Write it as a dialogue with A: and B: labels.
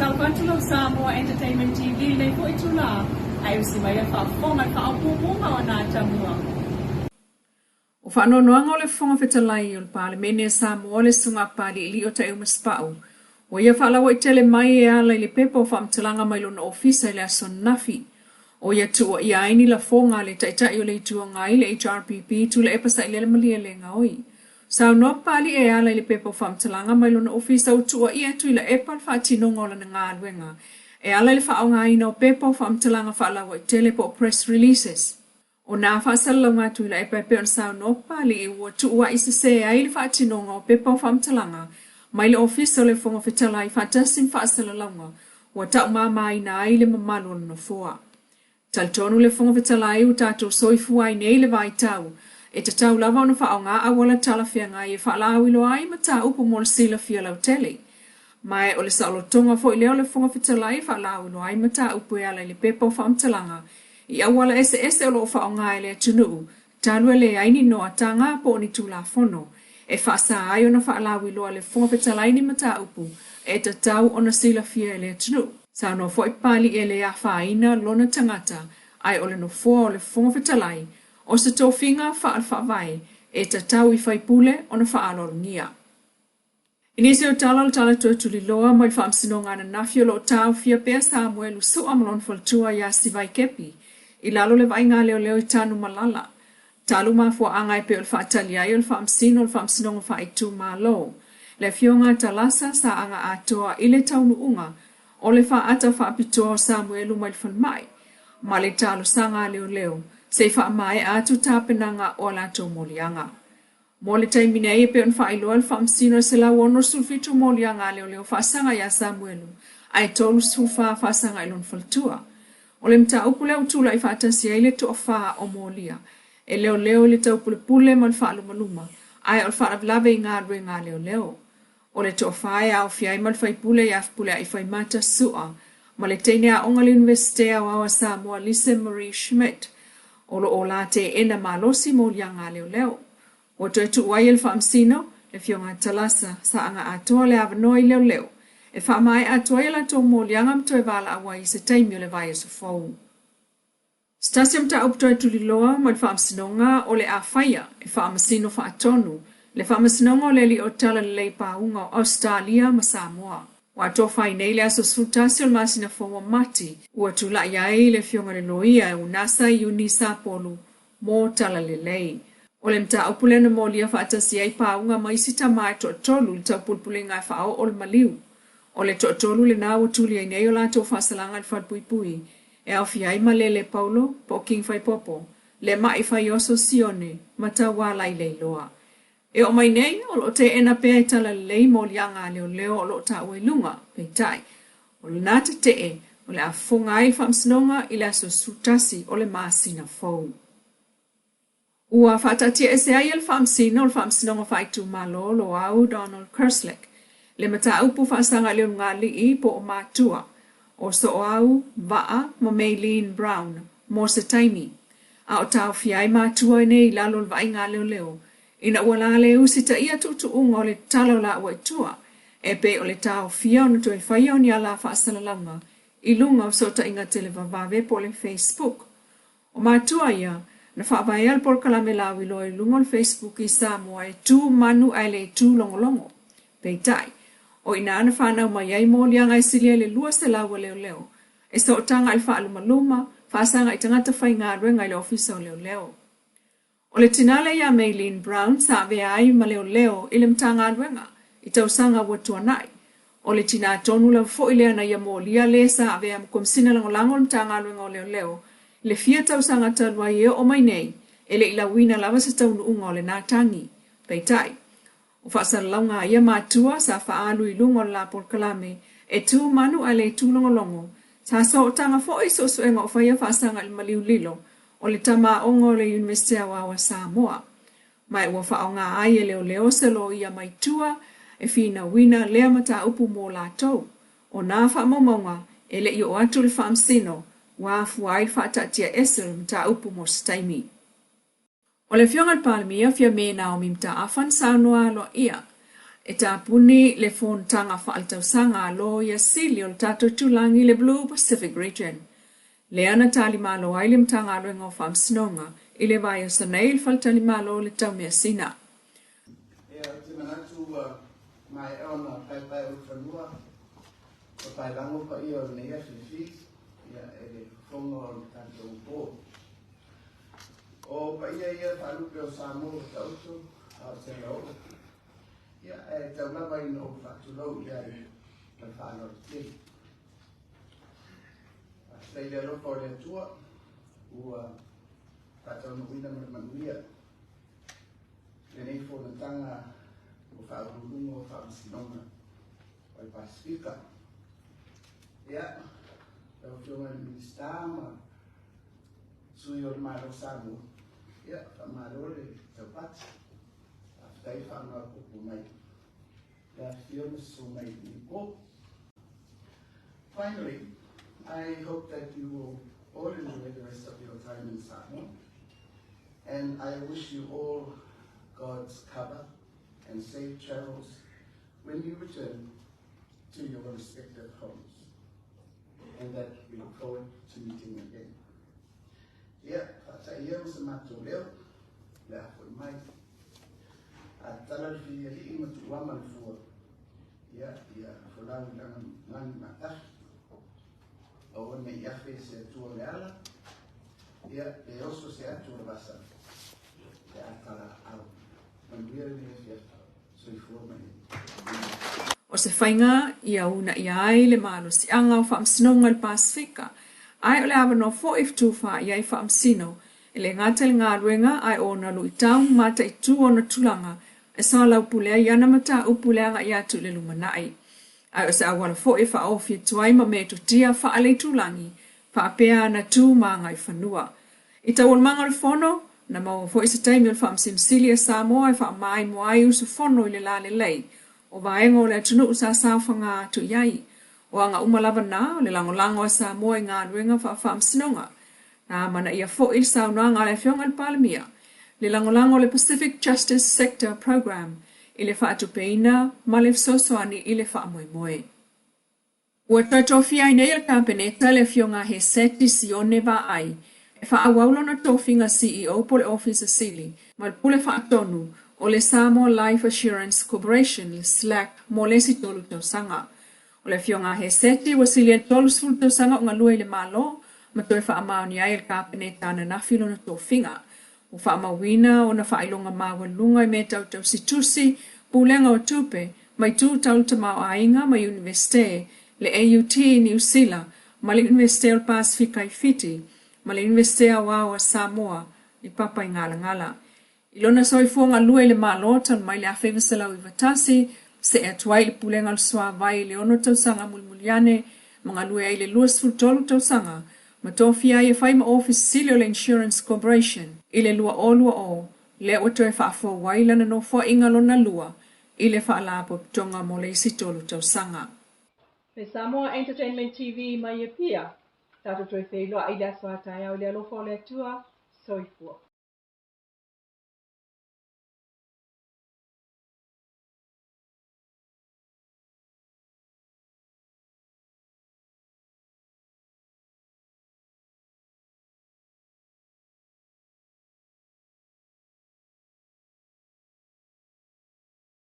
A: Faatalofa atu lau Samoa Entertainment TV i lenei foi itula, ae usi mai le faafofoga i le faaopoopoga o ana atamua.
B: O faanoanoaga o le Fofoga Fetalai o le Palemene a Samoa le Susuga a Papaliilii o Taeuma Sipa'u, ua ia faalauaitele mai e ala i le pepa o faamatalaga mai lona ofisa i le aso ananafi. O ia tuuaia ai ni lafoga a le Taitai o le Itu Agai, le HRPP, Tuilaepa Sailele Malielegaoi. Saunoa Papalii e ala i le pepa o faamatalaga mai lona ofisa ua tuuaia e Tuilaepa le faatinoga o lana galuega e ala i le faaaogaina o pepa o faamatalaga faalauaitele po o press releases. O nā faasalalauga a Tuilaepa e pei ona saunoa Papalii ua tuua'i sesē ai le faatinoga o pepa o faamatalaga mai le Ofisa o le Fofoga Fetalai faatasi ma faasalalauga ua taumamaina ai le mamalu o le Nofoa. Talitonu le Fofoga Fetalai ua tatou soifua ai nei i le vaitau e tatau lava ona faaaoga auala talafeagai e faalauiloa ai mataupu mo le silafia lautele. Ma o le saolotoga foi lea o le Fofoga Fetalai e faalauiloa ai mataupu e ala i le pepa o faamatalaga i auala eseese o lo o faaaoga e le atunuu talu e leai ni noataga po o ni Tulafono e faasa ai ona faalauiloa e le Fofoga Fetalai ni mataupu e tatau ona silafia e le atunuu. Saunoa foi Papalii e le afaina lona tagata ae o le nofoa o le Fofoga Fetalai o se tofiga faale-faavae e tatau i faipule ona faaaloalogia. I nisi o tala o le tala toe tuliloa mai le Faamasinoga ananafi o lo o taofia pea Samuelu Su'a ma lona faletua ia Sivai Kepi i lalo o le vaaiga a leoleo i Tanumalala. Talu mafuaaga e pei o le faatali ai o le Faamasino o le Faamasinoga Faaitumalo, le Afioga a Talasa Saaga Atoa i le taunuuga o le faata faapitoa o Samuelu mai le falemai ma le talosaga a leoleo se i faamaea atu tapenaga o a latou moliaga. Mo le taimi nei, e pei ona faailoa e le Faamasino e 167 moliaga a leoleo faasaga ia Samuelu, ae 34 faasaga i lona faletua. O le mataupu lea ua tulai faatasi ai le toafa o molia e leoleo i le taupulepule ma le faalumaluma, ae o le faalavelave i galuega a leoleo. O le toafa e aofia ai ma le faipule ia Fepuleai Faimata Su'a ma le teine aoga i le Iunivesite Aoao a Samoa Lise Marie Schmidt, o lo o la teena malosi moliaga a leoleo. Ua toe tuu ai e le Faamasino, le Afioga a Talasa Saaga Atoa le avanoa i leoleo e faamaea atu ai a latou moliaga ma toe valaau ai i se taimi o le vaiaso fou. Se tasi o mataupu toe tuliloa mai le Faamasinoga o le a faia e Faamasino Faatonu le Faamasinoga o le Alii o Talalelei Pauga o Ausetalia ma Samoa. Ua atofa ai nei le aso 11 o le masina fou o Mati, ua tulai ai le Afioga i le Loia Unasa Iuni Sapolu mo Talalelei. O le mataupu lea na molia faatasi ai Pauga ma isi tama e toatolu i le taupulepulega e faaoo le maliu. O le toatolu lena ua tuli ai nei o latou faasalaga i le falepuipui e aofia ai ma Lele Paulo po o King Faipopo, Lema'i Faioso Sione ma Tauala i Leiloa. E oo mai nei, o lo o teena pea e Talalelei moliaga a leoleo o lo o taua i luga, peitai, o lena tetee o le a fofoga ai le Faamasinoga i le aso 11 o le masina fou. Ua faataatiaese ai e le Faamasino o le Faamasinoga Faaitumalo Loau Donald Kerslake le mataupu faasaga i le ulugalii po o matua o Sooau Vaa ma Maylene Brown mo se taimi, a o taofia ai matua nei i lalo o le vaaiga a leoleo ina ua la le usitaia tuutuuga o le tatala o laua i tua, e pei o le taofia ona toe faia o ni ala faasalalauga i luga o fesootaiga televavave po o le Facebook. O matua ia, na faavaea le polokalame lauiloa i luga o le Facebook i Samoa e tu manu ae le tu logologo. Peitai, o i ina na fanau mai ai moliaga e silia i le 200 a leoleo, e sootaga i le faalumaluma, faasaga i tagata faigaluega i le Ofisa o Leoleo. O le tina lea ia Maylene Brown sa avea ai ma leoleo i le Matagaluega i tausaga ua tuanai. O le tina tonu lava foi lea na ia molia le sa avea ma Komesina Lagolago o le Matagaluega o Leoleo i le fia tausaga talu ai e oo mai nei e le i lauina lava se taunuuga o lena tagi. Peitai, O faasalalauga a ia matua sa faaalu i luga o le la polokalame e tu manu ae le tu logologo, sa sootaga foi i suesuega o faia faasaga i le maliu lilo o le tama aoga o le Iunivesite Aoao a Samoa. Ma e ua faaaoga ai e leoleo se loia mai tua e finauina lea mataupu mo latou. O nā faamaumauga e le i oo atu i le Faamasino ua afua ai le faataatiaese o le mataupu mo se taimi. O le Afioga i le Palemia, Fiame Naomi Mataafa na saunoa aloaia. E tapuni le fonotaga faaletausaga a Loia Sili o le tatou itulagi i le Blue Pacific Region, lea na talimalo ai le Matagaluega o Faamasinoga i le vaiaso nei i le faletalimalo o le Taumeasina.
C: Ia, ou te manatu ua maea ona paepae ulufanua ma paelago paia o lenei afiafi, ia, e le fofoga o le tatou po. O paia ia faalupe o Samoa ua taoto a o se alaoo, ia, ae tau lava ina ou faatulou i ai ma le faaaloalo tele. Faafetai i le alofa o le Atua ua faataunuuina ma le manuia lenei fonotaga o Faauluuluga o Faamasinoga o le Pasefika. Ia, lau Afioga i le Minisita ma sui o le Malo o Samoa, ia, faamalo le taupati. Faafetai le faamaopoopo mai le afifio ma susu mai i lenei po. Finally, I hope that you will all enjoy the rest of your time in Samoa. And I wish you all God's cover and safe travels when you return to your respective homes. And that we look forward to meeting again. Ia, faatai ia ma se matou leo, le a foi mai. A tatala le filialii ma tuuama le fua, ia, ia folau i lana lagi matafi. Aua ne i afe se Atua o le ala, ia, pe oso se atu o le vasa, pe a tala aau. Manuia lenei afiafi. Soifua ma ia manuia.
B: O se faiga ia uunaia ai le malosiaga o Faamasinoga i le Pasefika, ae o le avanoa foi e fetufaai ai Faamasino, e le gata i le galuega ae o ona luitau ma mataitu ona tulaga e soalaupule ai ana mataupu i le agai atu i le lumanai. Ae o se auala foi e faaofi atu ai ma metotia faaleitulagi faapea ana tu ma agaifanua. I taualumaga o le fono, na maua foi se taimi o le Faamasino Sili a Samoa e faamaimoa ai usufono i le lalelei o vaega o le atunuu sa saofaga atu i ai. O aga uma lava na o le lagolago a Samoa i galuega faa-faamasinoga. Na amanaia foi le saunoaga a le Afioga i le Palemia, le lagolago o le Pacific Justice Sector Programme i le faatupeina ma le fesoasoani i le faamoemoe. Ua toe tofia ai nei e le Kapeneta le Afioga Heseti Sione Vaai e faaauau lona tofiga CEO po o le Ofisa Sili ma le Pule Faatonu o le Samoa Life Assurance Corporation, le SLAC, mo le isi 3 tausaga. O le Afioga Heseti ua silia i le 30 tausaga o galue i le Malo ma toe faamaonia ai e le Kapeneta ananafi lona tofiga. Ua faamauina ona faailoga maualuluga i mea tau tausitusi, pulega o tupe, ma itu tau le tamaoaiga ma Iunivesite, le AUT i Niu Sila, ma le Iunivesite o le Pasefika i Fiti, ma le Iunivesite Aoao a Samoa i Papaigalagala. I lona soifua galue i le Malo talu mai le 1991, see atu ai i le Pulega o le Suavai i le ono tausaga mulimuli ane ma galue ai i le 23 tausaga ma tofia ai e fai ma Ofisa Sili o le Insurance Corporation i le 2020, lea ua toe faafou ai lana nofoaiga lona lua i le Faalapotopotoga mo le isi tolu tausaga.
A: Le Samoa Entertainment TV mai Apia, tatou toe feiloai i le aso a taeao i le alofa o le Atua. Soifua.